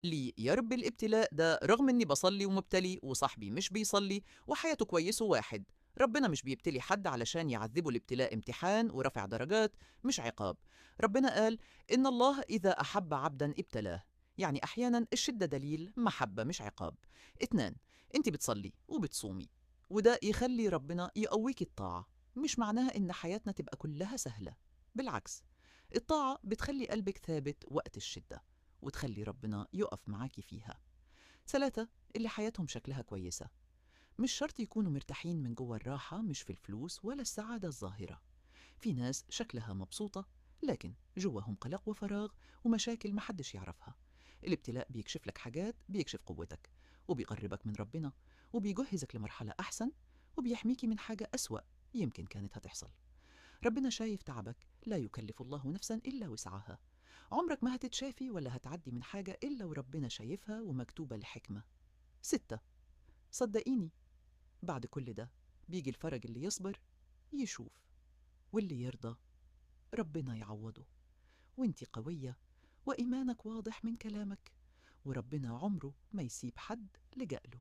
لي يا رب الابتلاء ده رغم إني بصلي ومبتلي وصاحبي مش بيصلي وحياته كويسة واحد. ربنا مش بيبتلي حد علشان يعذبه، الابتلاء امتحان ورفع درجات مش عقاب. ربنا قال إن الله إذا أحب عبدا ابتلاه، يعني أحيانا الشدة دليل محبة مش عقاب. 2، أنت بتصلي وبتصومي وده يخلي ربنا يقويك الطاعة، مش معناها إن حياتنا تبقى كلها سهلة، بالعكس الطاعة بتخلي قلبك ثابت وقت الشدة وتخلي ربنا يقف معاكي فيها. 3، اللي حياتهم شكلها كويسة مش شرط يكونوا مرتاحين من جوه، الراحة مش في الفلوس ولا السعادة الظاهرة. في ناس شكلها مبسوطة لكن جواهم قلق وفراغ ومشاكل محدش يعرفها. الابتلاء بيكشف لك حاجات، بيكشف قوتك وبيقربك من ربنا وبيجهزك لمرحلة أحسن وبيحميكي من حاجة أسوأ يمكن كانت هتحصل. ربنا شايف تعبك، لا يكلف الله نفسا إلا وسعها. عمرك ما هتتشافي ولا هتعدي من حاجة إلا وربنا شايفها ومكتوبة لحكمة. 6، صدقيني بعد كل ده بيجي الفرج، اللي يصبر يشوف واللي يرضى ربنا يعوضه. وانتي قوية وإيمانك واضح من كلامك، وربنا عمره ما يسيب حد لجأ له.